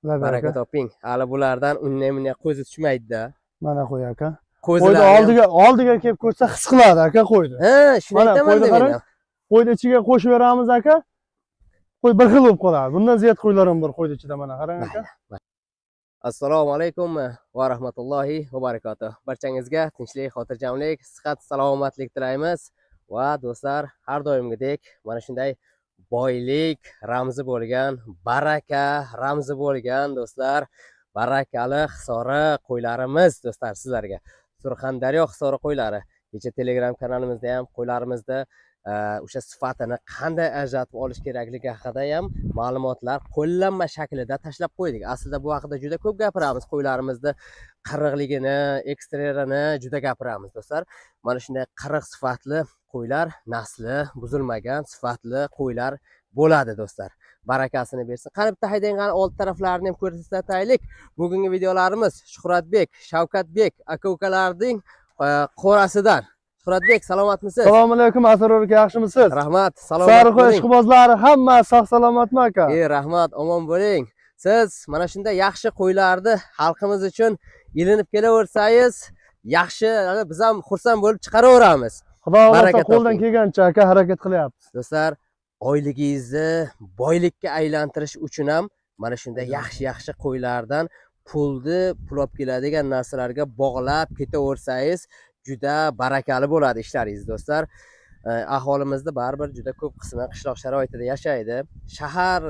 Baraka aka. toping. Hali bulardan unday bunday ko'zi tushmaydi-da. Mana qo'y, aka. Qo'yni Qo'zilar. oldiga kelib ko'rsa, his qiladi, aka, qo'yni. Ha, shuni Mana, aytaman qo'yni men qarang. ham. Qo'yni ichiga qo'shib beramiz, aka. Qo'y bir xil bo'lib qoladi. Bundan ziyod qo'ylar ham bor qo'yni ichida, mana qarang, aka. Assalomu alaykum va rahmatullohi va barakatuh. Barchangizga tinchlik, xotirjamlik, sihat, salomatlik tilaymiz va do'stlar, har doimgidek mana shunday boylik ramzi bo'lgan, baraka ramzi bo'lgan, do'stlar, barakali Hisori qo'ylarimiz, do'stlar, sizlarga Surxondaryo Hisori qo'ylari. Kecha Telegram kanalimizda ham qo'ylarimizda o'sha sifatini qanday ajratib olish kerakligi haqida ham ma'lumotlar qo'llanma shaklida tashlab qo'ydik. Aslida bu haqida juda ko'p gapiramiz, qo'ylarimizni qirriqligini, ekstrerini juda gapiramiz, do'stlar. Mana shunday qirriq sifatli qo'ylar, nasli buzilmagan sifatli qo'ylar bo'ladi, do'stlar. Barakasini bersin. Qani, bitta haydang, qani, old taraflarini ham ko'rsataylik. Bugungi videolarimiz Shuhratbek, Shavkatbek aka ukalarning qo'rasidan. Shuhratbek, salomatmisiz? Assalomu alaykum, Asror aka, yaxshimisiz? Rahmat, salomat Sariqo'y bo'ling. ishqibozlari hamma sog' salomatmi, aka? Ey, rahmat, omon bo'ling. Siz mana shunday yaxshi qo'ylarni xalqimiz uchun ilinib kelaversangiz, yaxshi, biz ham xursand bo'lib chiqaraveramiz. Xudo xohlasa, Baraka qo'ldan toping. kelgancha, aka, harakat qilyapmiz. Do'stlar, oyligingizni boylikka aylantirish uchun ham mana shunday yaxshi yaxshi qo'ylardan pulni pul olib keladigan narsalarga bog'lab ketaversangiz, juda barakali bo'ladi ishlaringiz, do'stlar. Aholimizda baribir juda ko'p qismi qishloq sharoitida yashaydi. Shahar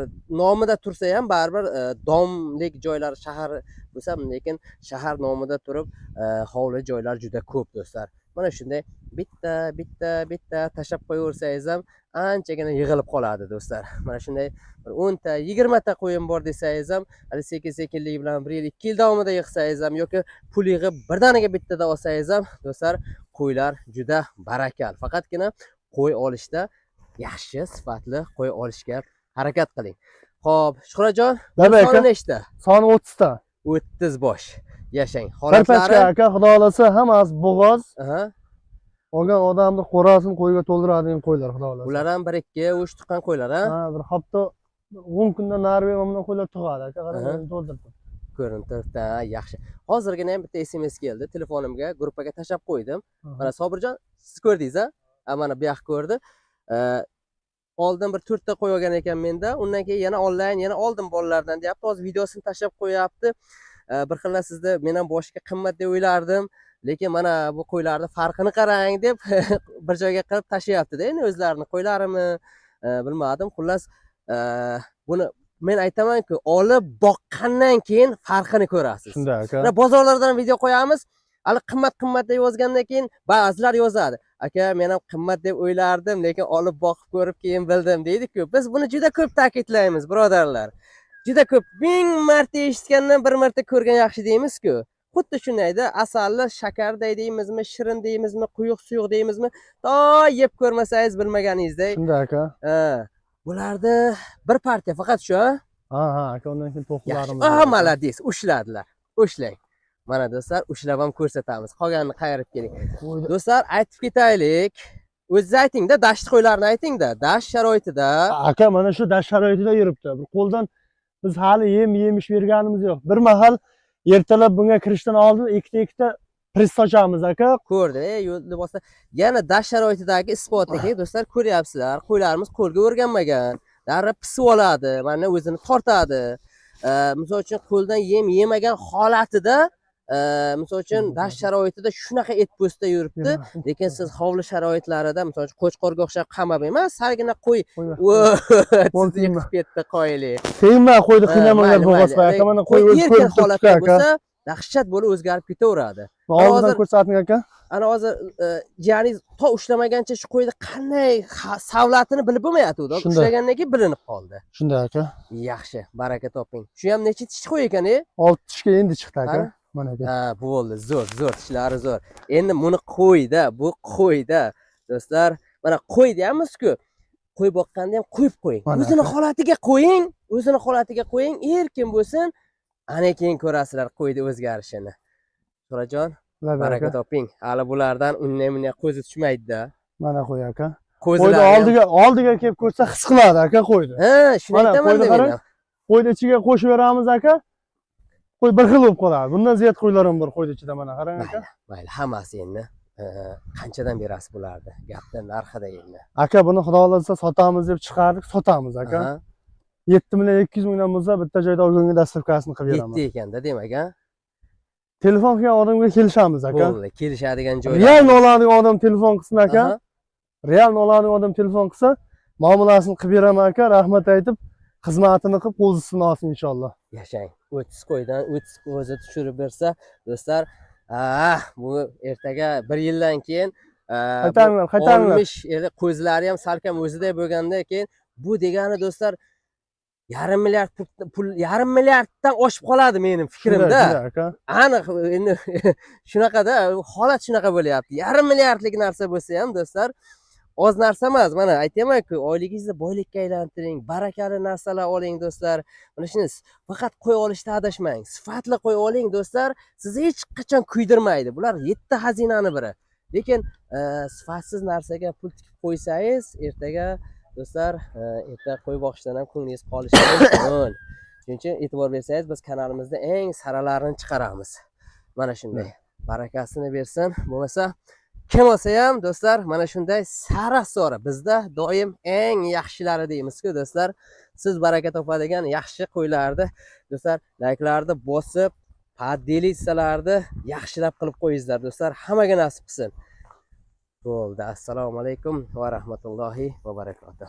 nomida tursa ham baribir domlik joylar shahar bo'lsa, lekin shahar nomida turib hovli joylar juda ko'p, do'stlar. Mana shunday bitta bitta bitta tashlab qo'yaversangiz ham anchagina yig'ilib qoladi, do'stlar. Mana shunday bir 10 ta, 20 ta qo'yim bor desangiz ham, hali sekin sekinlik bilan bir yil, 2 yil davomida yig'sangiz ham yoki pul yig'ib birdaniga bittada olsangiz ham, do'stlar, qo'ylar juda barakali. Faqatgina qo'y olishda yaxshi sifatli qo'y olishga harakat qiling. Ho'p, Shuhratjon, Labay, soni aka. nechta? Soni 30 ta. 30 bosh. Yashang. Bir pachka, Holatlari aka, xudo xohlasa, hammasi bo'g'oz. Olgan odamni qo'rasini qo'yga to'ldiradigan qo'ylar, xudo xohlasa. Ular ham bir, ikki, uch tuqqan qo'ylar, a? Ha, bir hafta, 10 kundan nari buyon qo'ylar tug'adi, aka, qarang, o'zini to'ldirib. Ko'rinib turibdi, ha, yaxshi. Hozirgina ham bitta SMS keldi telefonimga, gruppaga tashlab qo'ydim. Mana, Sobirjon, siz ko'rdingiz, a? Mana bu yoq ko'rdi. Oldin bir to'rtta qo'y olgan ekan menda, undan keyin yana onlayn yana oldim bolalardan deyapti. Hozir videosini tashlab qo'yapti. Bir xillar sizni men ham boshiga qimmat deb o'ylardim, lekin mana bu qo'ylarni farqini qarang deb bir joyga qilib tashlayaptida. Endi o'zlarini qo'ylarimi, bilmadim. Xullas, buni men aytamanku, olib boqqandan keyin farqini ko'rasiz. Shunday, aka. Mana bozorlardan video qo'yamiz. Hali qimmat qimmat deb yozgandan keyin ba'zilar yozadi: "Aka, men ham qimmat deb o'ylardim, lekin olib boqib ko'rib keyin bildim", deydiku. Biz buni juda ko'p ta'kidlaymiz, birodarlar, juda ko'p. Ming marta eshitgandan bir marta ko'rgan yaxshi deymizku. Xuddi shundayda, asalni shakarday deymizmi, shirin deymizmi, quyuq suyuq deymizmi, to yeb ko'rmasangiz bilmaganingizdek. Shunday, aka. Ha, bularni bir partiya faqat shu, ha? Ha, aka, undan keyin Yaxshi. to'qlarimiz Aha, bor, aka. Молодец, ushladilar. Ushlang. Mana, do'stlar, ushlab ham ko'rsatamiz. Qolganini qayirib keling. Qo'yni. Do'stlar, aytib ketaylik. O'zingiz aytingda, dasht qo'ylarini aytingda. Dasht sharoitida. Aka, mana shu dasht sharoitida yuribdi. Bir qo'ldan biz hali yem yemish berganimiz yo'q. Bir mahal ertalab bunga kirishdan oldin ikkita ikkita press sochamiz, aka. Ko'rdi, yo'lni bosa. Yana dasht sharoitidagi isbotiki, do'stlar, ko'ryapsizlar. Qo'ylarimiz qo'lga o'rganmagan. Darrov pisib oladi, mana o'zini tortadi. Misol uchun, qo'ldan yem yemagan holatida, misol uchun, dasht sharoitida shunaqa et po'stda yuribdi. Lekin siz hovli sharoitlarida, misol uchun, qo'chqorga o'xshab qamab emas, salgina qo'y Qo'l sizni yiqitib ketdi, qoyili. Tegma, qo'yni Ha, qiynamanglar, mayli, bo'g'oz mayli. aka, mana qo'y Qo'y o'zi erkin ko'rib turibdi, holatda aka. bo'lsa, dahshat bo'lib o'zgarib ketaveradi. Oldindan ko'rsating, aka. Ana hozir jiyaningiz to ushlamagancha shu qo'yni qanday savlatini bilib bo'lmayapti. Shunday. Ushlagandan keyin bilinib qoldi. Shunday, aka. Yaxshi, baraka toping. Shu ham necha tish qo'y ekan, e? Olti tishga endi chiqdi, aka. Qani? Mana, aka. Ha, bo'ldi, zo'r, zo'r, tishlari zo'r. Endi buni qo'yda, bu qo'yda. Do'stlar, mana qo'y deyapmiz-ku. Qo'y boqqanda ham qo'yib qo'ying. Mana, O'zini aka. holatiga qo'ying, o'zini holatiga qo'ying, erkin bo'lsin. Ana keyin ko'rasizlar qo'yni o'zgarishini. Shuhratjon, Labay, baraka aka. toping. Hali bulardan unday bunday ko'zi tushmaydi-da. Mana qo'y, aka. Qo'yni Qo'zilar ham oldiga kelib ko'rsa, his qiladi, aka, qo'yni. Ha, shuni Mana, aytaman qo'yni men qarang. ham. Qo'yni ichiga qo'shib beramiz aka. Qo'y bir xil bo'lib qoladi. Bundan ziyod qo'ylar ham bor qo'yni ichida, mana qarang aka. Mayli, mayli, hammasi endi qanchadan berasiz bularni? Gapni narxida endi. Aka, buni xudo xohlasa sotamiz deb chiqardik, sotamiz aka. 7 million 200 mingdan bo'lsa, bitta joyda olganga доставка sini qilib beraman. Yetti ekanda demak, a? Telefon qilgan odamga kelishamiz aka. Bo'ldi, kelishadigan joylar. Real oladigan odam telefon qilsin aka. Real oladigan odam telefon qilsa, muomalasini qilib beraman aka, rahmat aytib, xizmatini qilib, qo'zisini olsin inshaalloh. Yashang. 30 qo'ydan 30 qo'zi tushirib bersa, do'stlar, bu ertaga bir yildan keyin bu Qaytaringlar, qaytaringlar. 60 eli qo'zilari ham salkam o'ziday bo'lgandan keyin bu degani, do'stlar, yarim milliard pul, yarim milliarddan oshib qoladi mening fikrimda. Shunday, shunday aka. Aniq endi shunaqada holat shunaqa bo'lyapti. Yarim milliardlik narsa bo'lsa ham, do'stlar, oz narsa emas. Mana aytyapman-ku, oyligingizni boylikka aylantiring, barakali narsalar oling, do'stlar. Mana shuni faqat qo'y olishda adashmang, sifatli qo'y oling, do'stlar, sizni hech qachon kuydirmaydi. Bular yetti xazinani biri. Lekin sifatsiz narsaga pul tikib qo'ysangiz, ertaga, do'stlar, erta qo'y boqishdan ham ko'nglingiz qolishi mumkin. Shuning uchun e'tibor bersangiz, biz kanalimizda eng saralarini chiqaramiz. Mana shunday barakasini bersin. Bo'lmasa kim olsa ham, do'stlar, mana shunday sara sora bizda doim eng yaxshilari deymizku, do'stlar. Siz baraka topadigan yaxshi qo'ylarni, do'stlar, layklarni bosib, поделиться larni yaxshilab qilib qo'yingizlar, do'stlar. Hammaga nasib qilsin. Bo'ldi. Assalomu alaykum va rahmatullohi va barakatuh.